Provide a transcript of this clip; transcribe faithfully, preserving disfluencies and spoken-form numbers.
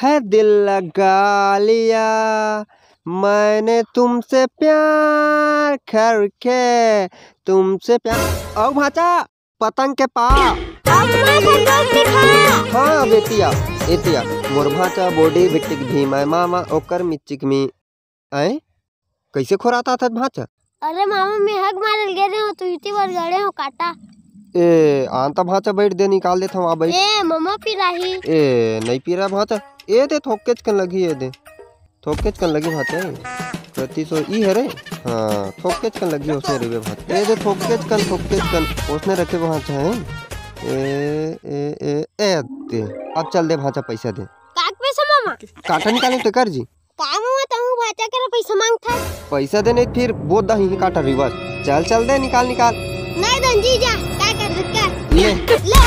है दिल लगा लिया मैंने तुमसे प्यार करके, तुमसे प्यार। अउ भांचा, पतंग के पा। अब मैं संतोष दिखा। हाँ, बेटिया, एतिया, मोर भांचा बोडी बिटिक भी मैं मामा ओकर मिचिक मी। आए? कइसे खोरात आथस भांचा? अरे मामा, मैं हग मारे ल गे रेहेंव, तो इती बर गड़े हो काटा। ए, आन त भांचा, बैठ दे, निकाल देथंव, आ बैठ। ए, ममा पिराही। ए, नइ पिरा भांचा, ए दे, थोकेच कन लगही, ए दे। थोकेच कन लगही भांचा, ए। कति सो ई हरे? हाँ, थोकेच कन लगही, ओसने रहिबे भांचा। ए दे, थोकेच कन, थोकेच कन, ओसने रखे भांचा, ए। ए, ए, ए, ए दे। अब चल दे भांचा, पइसा दे। काट पैसा मामा। काटा निकाले तेकर जी। का मामा, तहूँ भांचा करा पइसा मांगथस? पइसा दे, नहीं फिर बोत दाही काटा रिवर्स। चल, चल दे, निकाल, निकाल। नहीं दन जीजा, का कर धक्का? ले। ले।